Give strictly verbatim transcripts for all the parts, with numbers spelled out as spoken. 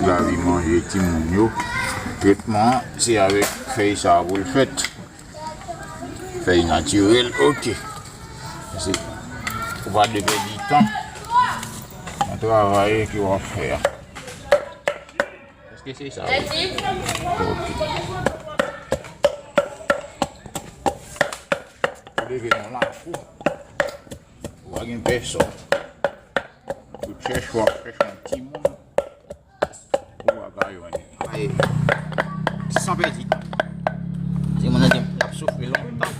Lavi manje timoun yo. Tretman an, se avèk fèy sa a pou l fèt. Fèy natirèl, oke. Se, ou pa dwe pèdi tan nan travay ke w ap fè a. Èske se sa? Oke. Ou leve nan lakou. Ou pa gen pèsòn. Ou chèche, w ap chèche yon timoun. Ou pa jwenn. Ay, san pèdi tan. Se moun nan te ap soufri lontan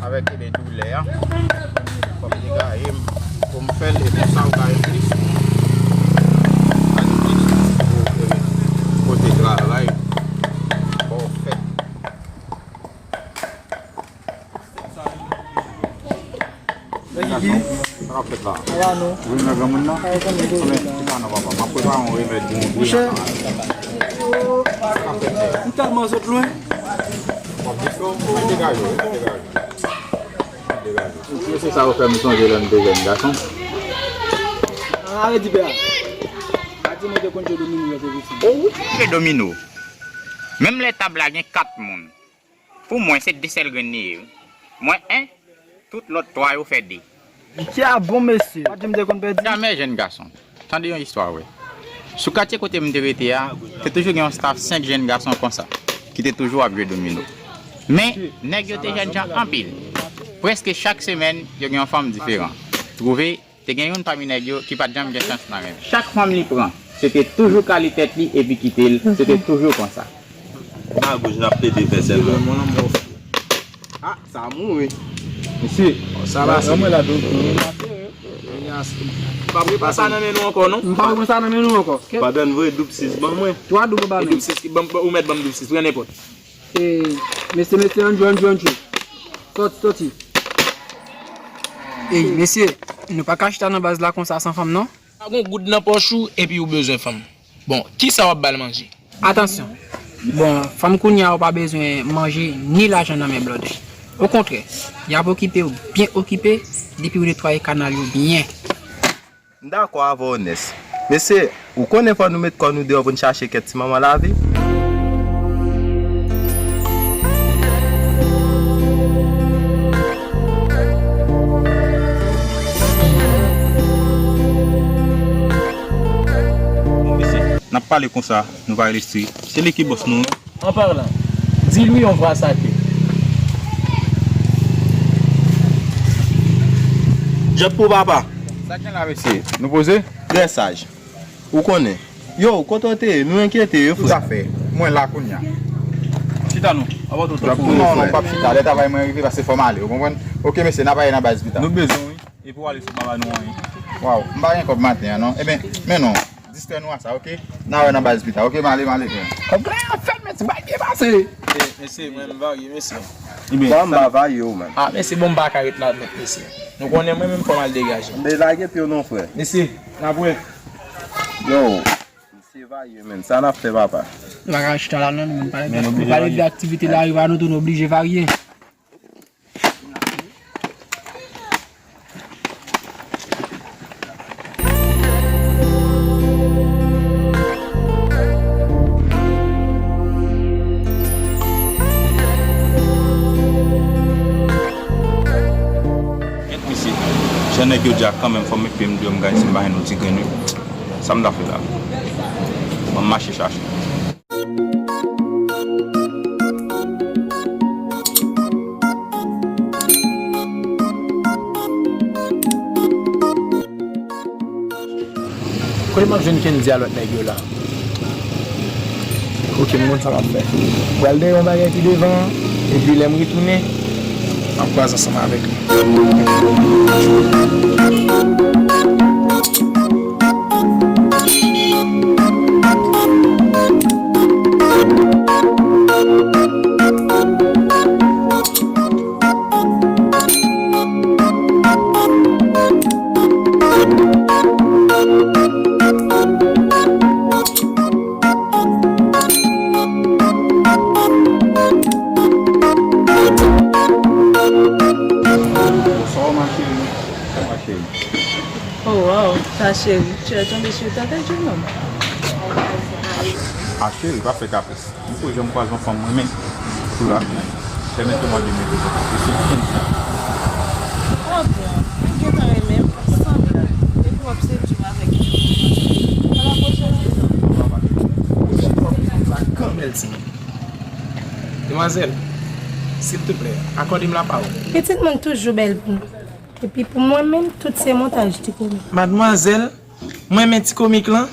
avèk, ebyen, doulè a. Fò m degaje m pou m fè l, epi sa ou gaye plis. Gade plis pou, ebyen, kote travay. Bon, fèt. Mè Kiki. Sa k ap fèt la? Wi, mè granmoun nan. Kòman, ki pa nan papa? M ap prepare yon remèd pou yon griyan. Monchè, m tèlman sot lwen. W ap di fò, degaje w, degaje w. Degaje w. Se sa ou fè m sonje lè m te jèn gason. Arete di pè a. Pa di mwen te konn jwe domino lè te piti. O wi, jwe domino. Menm lè tab la gen kat moun. Pou mwen, se de sèl grenn li ye, wi. Mwen, en, tout lòt twa yo fè de. Kiki a bon, mesye. Pa di m te konn pèdi. Jamè, jèn gason. Tande yon istwa, wi. Sou katye kote m te rete a, te toujou gen yon staf senk jèn gason konsa, ki te toujou ap jwe domino. Men, nèg yo te jènjan anpil. Prèske chak semèn, yo gen yon fanm diferan. Twouve, te gen youn pami nèg yo ki pa t janm gen chans nan renmen. Chak fanm li pran, se te toujou kale tèt li epi kite l, se te toujou konsa. Magouj n ap plede fè sèlman. Ah, sa mouri. Mesye, sa pase. Mwen la, doktè. Pa pran sa nan men nou ankò, non? M pa pran sa nan men nou ankò. Pa ban vre doub sis ban mwen. Twa doub ban mwen. Doub sis, ban, ban, ou mèt ban m doub sis, pran nenpòt. Ey, mesye, mesye, ann jwe, ann jwe, ann jwe. Sòti, sòti. Ey, mesye, nou pa ka chita nan baz la konsa san fanm, non. Pa gon goud nan pòch ou, epi ou bezwen fanm. Bon, kisa w ap ba l manje? Atansyon. Bon, fanm kounye a ou pa bezwen manje ni lajan nan men blòdè. Okontrè, y ap okipe w byen okipe, depi w netwaye kanal yo byen. M dakò avè w, Nès. Mesye, ou konnen fò nou met kò nou deyò pou n chache kèk ti manman lavi. Bon, mesye, n ap pale konsa, nou pa rele stri. Se li ki bòs nou, wi. An palan, di l wi yon fwa sa ke. Djòb pou papa. Sa k gen la, mesye? Nou poze? Trè saj. Ou konnen. Yo, kote w te ye? Nou enkyete wi, frè. Toutafè. Mwen la kounye a. Chita non. Avan tout. Non, non, m p ap chita. Lè travay mwen rive, paske fò m ale, ou konprann? Oke, mesye, n ap ale nan baz pita. Nou bezwen wi. Epi w ale sou baba nou anyen. Waw, m pa gen kòb maten an non. Ebyen, men non. Distrè nou a sa, oke? N a wè nan baz pita, oke? M ale, m ale, frè. Kòb granyen ap fè m, men ti bagay byen pase. E, mesye, mwen m varye, mesye. Ebyen, sa m pa varye w, man. Ah, mesye, bon, m pa ka ret la nèt, mesye. Nou konnen mwen menm fò m al degaje. Men lage pye w non, frè. Mesye, n ap wè. Yo, misye varye, men. Sa n ap fè, papa? Nou pa ka chita la, non, nou menm pale de aktivite lari pa nou tou, nou oblije varye. Gèt misye. Jan nèg yo di a kanmenm, fò m met pye m deyò, m gade si m pa jwenn yon ti grenn wi. Sa m ta fè la? Ban m mache chache. Kote m ap jwenn Kendy a lòt nèg yo la? Oke, m konn sa m ap fè. Pral dèyè yon bagay pi devan, epi lè m retounen, m ap kwaze ansanm avèk li. Bonswa, ma chérie. Sa va, chérie? Oh, wow, ta chérie, tu es tombée sur ta tête, jeune homme. A cheri, pa fè kapris. M poko janm kwaze yon fanm mwen renmen. Sou la, pèmèt mwen de mete. E se Kendy. Ah bon, m gentan renmen m, ap sanble. Epi w ap sedui m avèk yon. A la pwochèn. Sa k bèl ti moun. Demwazèl, siltouplè, akòde m lapawòl. Pitit moun toujou bèl pou m. Epi pou mwen menm, tout se montaj ti komik. Madmwazèl, mwen renmen ti komik lan.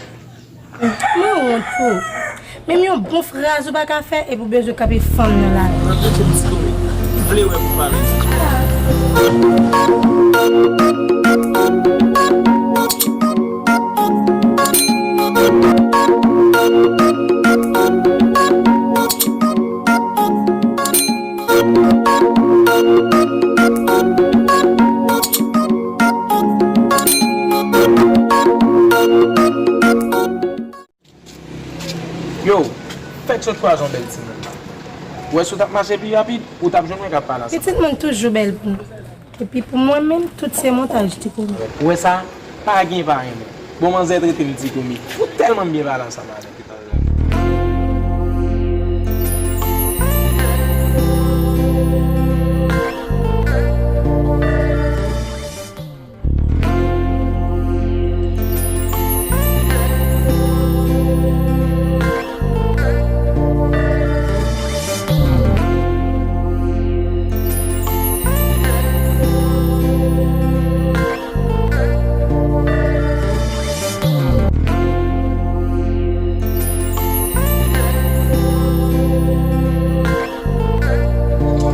Mwen wont pou ou. Menm yon bon fraz ou pa ka fè, epi w bezwen kanpe fanm nan lari. Mwen rete m ti komik. M vle wè pou pale. Yo, fèk sot kwaze yon bèl timoun. Ou wè si w t ap mache pi rapid, ou t ap jwenn mwen k ap pale ansanm. Pitit moun toujou bèl pou m. Epi pou mwen menm, tout se montaj ti komik. Ou wè sa? Pa gen pa renmen. Bon, manzè trete m ti komik. Ou tèlman m byen pale ansanm avè l.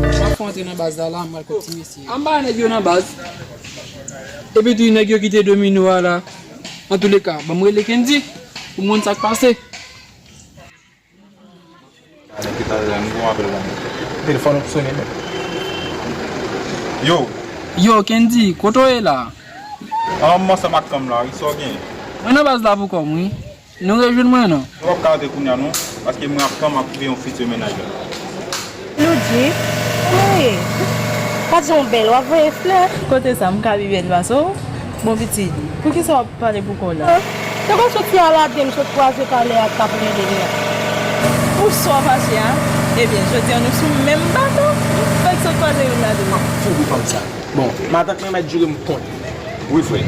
M ap fè antre nan baz la, la, m pral kot ti mesye. Anba nèg yo nan baz. Epi tou nèg yo kite domino a la. Antouleka, ban m rele Kendy pou m konn sa k pase. Alè, ki ta la, nou gon apèl la. Telefòn ap sonnen menm. Yo! Yo, Kendy, kote w ye la? An, m ansanm ak fanm la, wi, sa w gen? Mwen nan baz la pou kò m, wi. Nou rejwenn mwen, non? Nou p ap ka antre kounye a, non, paske mwen ap tann, m ap twouve yon fiti mennaj la. Loudji, kòman w ye? Gad jan w bèl, w ap voye flè. Kote sa, m ka pi bèl pase w? Bon, pitit, poukisa w ap pale pou kò w la? Tankou soti a lade m sot kwaze palè a k ap rele m nan. Pou sa w fache a? Ebyen, jodi a nou sou menm bato. Fèk sot kwaze youn lade m. Fou pou fanm sa. Bon, matant mwen mèt jire m kont. Wi, frè.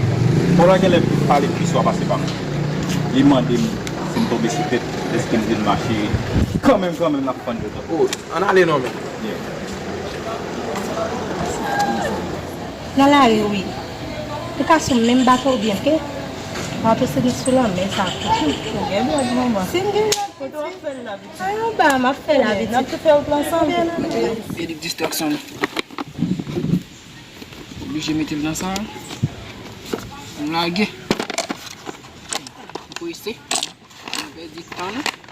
Pòl la genlè pale plis wa pase pa m. Li mande m si m tonbe sou tèt, èske m vle l mache. Kanmenm, kanmenm, n ap fann yo tankou. Oh, ann ale non, men. Yeah. Nan lari, wi. Nou ka sou menm bato oubyen ke? Bato se nou sou lanmè, sa. Ou gen dwa di manman. Si m gen dwa, kote w ap fè l la, pitit? Ay, anba, m ap fè l la, pitit. N ap tou fè wout la ansanm. Edik distraksyon. Oblije mete l nan sa. M lage. M prese. M pèdi tan, non.